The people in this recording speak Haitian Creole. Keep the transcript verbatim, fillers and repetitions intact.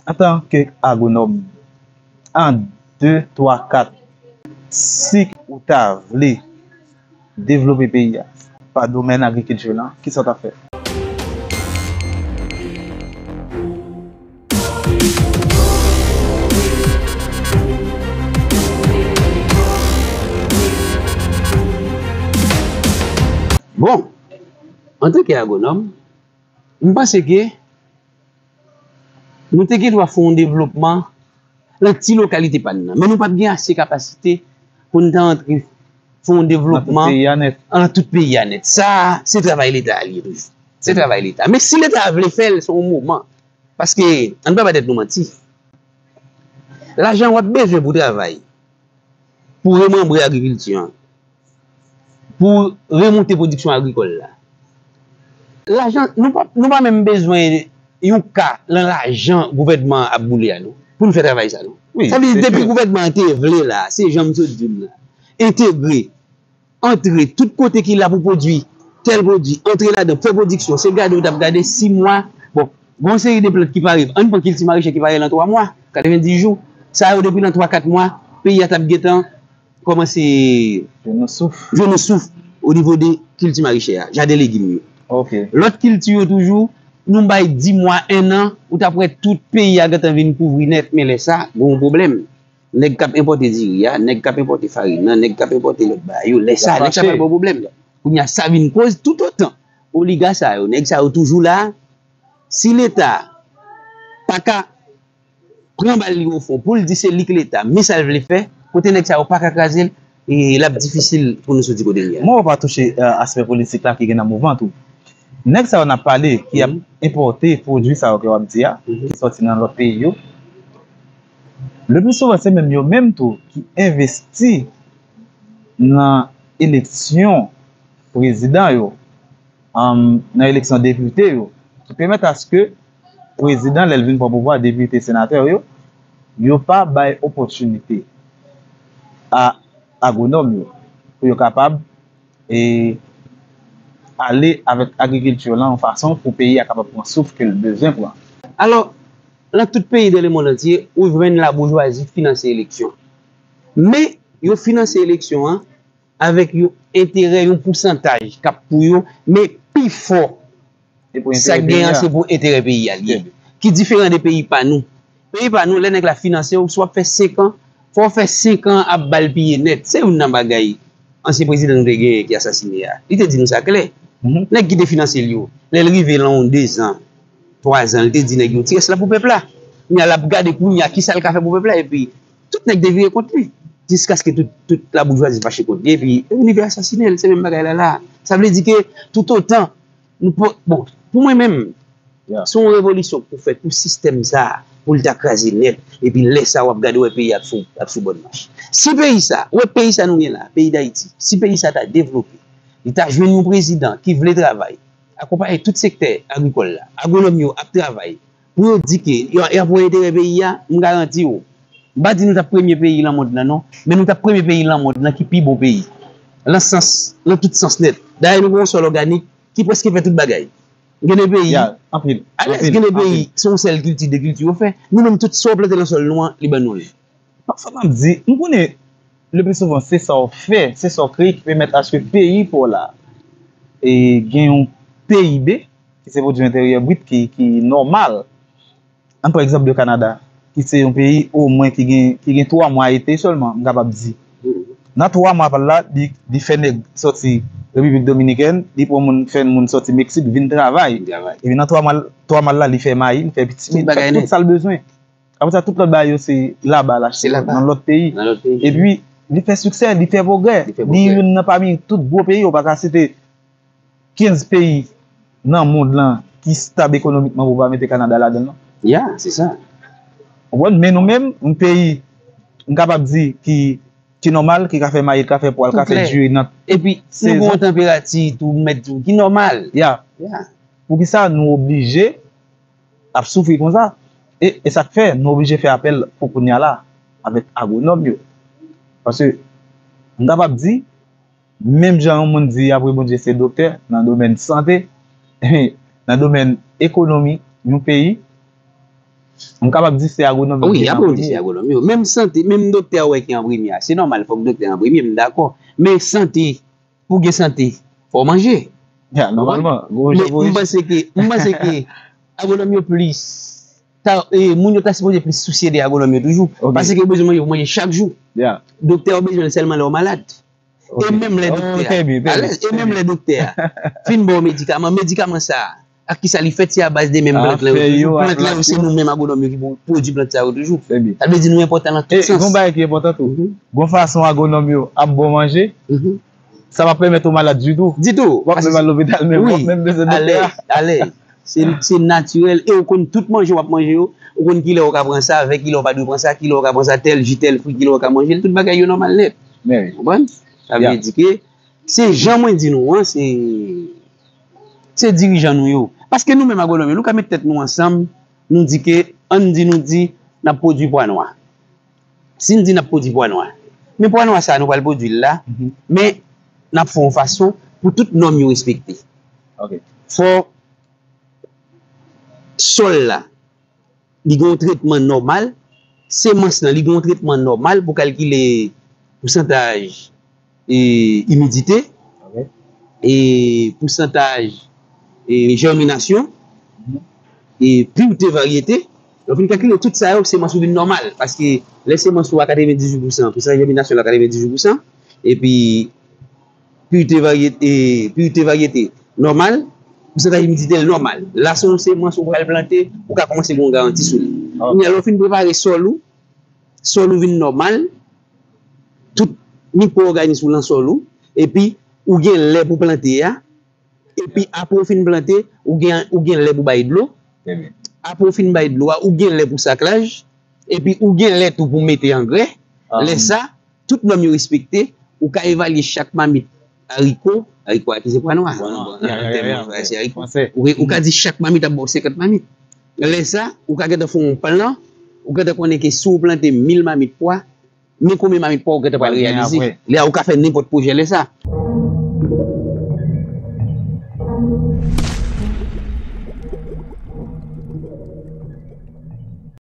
Antanke agwonòm, an de, twa, kat, si ou ta vle devlope peyi a pa domèn agrikilti lan, kisa w t ap fè? Bon, antanke agwonòm, m panse ke nou te gen dwa fè yon devlopman nan ti lokalite pa n nan, men nou p ap gen ase kapasite pou n ta antre fè yon devlopman nan tout peyi a nèt. Sa, se travay Leta a li ye toujou. Se travay Leta. Men si Leta a vle fè l, se yon moman. Paske, ann pa ba tèt nou manti, lajan w ap bezwen pou travay, pou remanbre agrikilti an, pou remonte pwodiksyon agrikòl la. Lajan, nou pa, nou pa menm bezwen yon ka nan lajan gouvènman an ap boule a, non, pou n fè travay sa, non. Sa vle di, depi gouvènman an te vle la, se jan m sot di m la, entegre, antre tout kote ki la pou pwodui tèl pwodui, antre ladan, fè pwodiksyon, se gade w t ap gade sis mwa. Bon, gen yon seri de plant ki pare, ann pran kilti marache ki pare lan twa mwa, katrevenndis jou. Sa yo, depi lan twa, kat mwa, peyi a t ap gentan kòmanse jwenn yon souf o nivo de kilti marache a, jaden legim yo. Lòt kilti yo toujou, nou bay dis mwa, ennan, ou t ap wè tout peyi a gentan vin kouvri nèt, men lè sa, gen yon pwoblèm. Nèg k ap enpòte diri a, nèg k ap enpòte farin nan, nèg k ap enpòte lòt bagay yo, lè sa, nèg sa pral ba w pwoblèm. Kounye a, sa vin koz toutotan oliga sa yo, nèg sa yo toujou la, si Leta pa ka pran bal li ofon pou l di se li k Leta, men sa l vle fè, kote nèg sa yo pa ka kraze l, e l ap difisil pou nou soti kote n ye a. Mwen wè w pa touche aspè politik la ki gen nan mouvman tou. Nèg sa yo n ap pale, ki ap enpòte pwodui sa yo ke w ap di a, ki sòti nan lòt peyi yo, le pli souvan se menm yo menm tou ki envesti nan eleksyon prezidan yo, nan eleksyon depite yo, ki pèmèt aske prezidan, lè l vin pran pouvwa, depite, senatè yo, yo pa bay opòtinite a agwonòm yo pou yo kapab e ale avèk agrikilti lan yon fason pou peyi a kapab pran souf ke l bezwen pran. Alò, lan tout peyi dan lemonn antye, ou jwenn laboujwazi finanse eleksyon. Men, yo finanse eleksyon an avèk yon enterè, yon pousantaj k ap pou yo, men pifò sa k gen an se pou enterè peyi a li ye. Ki diferan de peyi pa nou. Peyi pa nou, lè nèg la finanse w, si w ap fè senk an, fò w fè senk an ap ba l piye nèt. Se youn nan bagay ansyen prezidan nou te genyen ki asasine a. Li te di nou sa klè. Nèg ki te finanse l yo, lè l rive lan yon dezan, twazan, li te di nèg yo, ti rès la pou pèp la. Kounye a, l ap gade kounye a kisa l ka fè pou pèp la, epi tout nèg te vire kont li. Jiskaske tout, tout laboujwazi fache kont li, epi yo rive asasine l. Se menm bagay la la. Sa vle di ke toutotan nou pa, bon, pou mwen menm, se yon revolisyon pou fèt pou sistèm sa a, pou l ta kraze nèt, epi lè sa a w ap gade w wè peyi a ap sou, ap sou bòn mach. Si peyi sa, w wè peyi sa nou gen la, peyi Dayiti, si peyi sa ta devlope, li ta jwenn yon prezidan ki vle travay, akonpaye tout sektè agrikòl la, agwonòm yo ap travay, pou yo di ke y ap wè enterè peyi a, m garanti w, m pa di nou t ap premye peyi lan mond lan non, men nou t ap premye peyi lan mond lan ki pi bon peyi. Lan sans, lan tout sans nèt. Dayè nou gen yon sòl òganik ki prèske fè tout bagay. Gen de peyi, alèz, gen de peyi, se yon sèl kilti, de kilti yo fè. Nou menm tout sa w plante lan sòl nou an, li ban nou l. Pafwa m ap di, m konnen le pli souvan se sa w fè, se sa w kreye ki pèmèt aske peyi pa w la e gen yon P I B, ki se pwodui enteryè brit ki, ki nòmal. Ann pran egzanp de Kanada, ki se yon peyi omwen ki gen, ki gen twa mwa ete sèlman, m kapab di. Nan twa mwa pa l la, li, li fè nèg sòti Repiblik Dominikèn, li pran moun, fè moun sòti Meksik vin travay. Epi nan twa mwa, twa mwa l la, li fè mayi, li fè pitimi, li fè tout sa l bezwen. Apre sa, tout lòt bagay yo se laba l achte nan lòt peyi. Epi, li fè siksè, li fè pwogrè. Li youn nan pami tout gwo peyi, ou pa ka site kenz peyi nan mond lan ki stab ekonomikman pou w pa mete Kanada ladan l non. Ya, se sa. Ou konprann? Men nou menm, yon peyi, m kapab di ki, ki nòmal, ki ka fè mayi, ki ka fè pwa, ki ka fè diri nan tout sezon. Epi, nou gen yon tanperati tou, mèt di w, ki nòmal. Ya. Poukisa nou oblije ap soufri konsa? E, e sa k fè nou oblije fè apèl pou kounye a la avèk agwonòm yo. Paske, m kapab di, menm jan yon moun di apre Bondye se doktè nan domèn sante, nan domèn ekonomi yon peyi, M kapab di se agwonòm yo ki Wi, gen an apre w di se premye. Agwonòm yo. Menm sante, menm doktè a w wè ki an premye a. Se nòmal, fòk doktè an premye, m dakò. Men sante, pou gen sante, fò w manje. Ya, nòmalman. Gwo Men je pou m riche. panse ke, m panse ke agwonòm yo plis, ta, e, moun yo ta sipoze plis sousye de agwonòm yo toujou. Ok. Paske yo bezwen manje pou manje chak jou. Ya. Doktè a w bezwen l sèlman lè w malad. E menm lè Oh, doktè trè byen, a, trè alèz, e menm lè doktè a fin ba w medikaman, medikaman sa a, ak kisa li fèt, se abaz de menm Ah, plant lan yo fèy toujou. yo, Plant lan yo, ak se nou menm agwonòm yo ki pou pwodui plant sa yo toujou. Trè byen. Sa vle di nou enpòtan nan E tout sans. Gon bagay ki enpòtan tou. Mhm. Gon fason agwonòm yo ap ba w manje, Mhm. sa pa pèmèt ou malad ditou. Ditou. W ap menm al lopital, men w Wi. ap menm bezwen doktè Alèz, a. Alèz. Se se natirèl. E ou konn tout manje w ap manje yo. Ou konn kilè ou ka pran sa, vè kilè ou pa dwe pran sa, kilè ou ka pran sa, tèl ji, tèl fwi, kilè ou ka manje l. Tout bagay yo nòmal nèt. Men wi. Konprann? Sa Ya. vle di ke se jan mwen di nou an, se se dirijan nou yo. Paske nou menm agwonòm yo, nou ka met tèt nou ansanm, nou di ke, ann di nou di, n ap pwodui pwa nwa. Si n di n ap pwodui pwa nwa, men pwa nwa sa a nou pral pwodui l la, Mhm. men n ap fè yon fason pou tout nòm yo respekte. Ok. Fò sòl la, li gen yon tretman nòmal, semans lan, li gen yon tretman nòmal pou kalkile pousantaj e, imidite, Ok. e, pousantaj e, jèminasyon, e, pirte varyete. Lè w fin kalkile tout sa yo, semans ou vin nòmal. Paske lè semans ou a katrevendizuit pousan, pousantaj jèminasyon la katrevendizuit pousan, epi pirte varyete, e, pirte varyete nòmal, pousantaj imidite l nòmal. La se yon semans ou pral plante, ou ka kòmanse gen yon garanti sou li. Ok. Kounye a, lè w fin prepare sòl ou, sòl ou vin nòmal, tout mikwo òganis ou lan sòl ou, epi ou gen lè pou plante a, epi apre w fin plante, ou gen, ou gen lè pou bay dlo, Trè byen. apre w fin bay dlo a, ou gen lè pou saklaj, epi ou gen lè tou pou mete angrè. Ah. Lè sa, tout nòm yo respekte, ou ka evalye chak mamit ariko, ariko a ki se pwa nwa. Pwa nwa. Ya, ya, ya, ya. Se ariko. Fransè. Ou, ou ka di chak mamit ap ba w senkant mamit. Lè sa, ou ka gentan fè yon plan, ou gentan konnen ke si w plante mil mamit pwa, men konbyen mamit pwa ou gentan pral Pral gen reyalize. Apre. Lè a, ou ka fè nenpòt pwojè lè sa.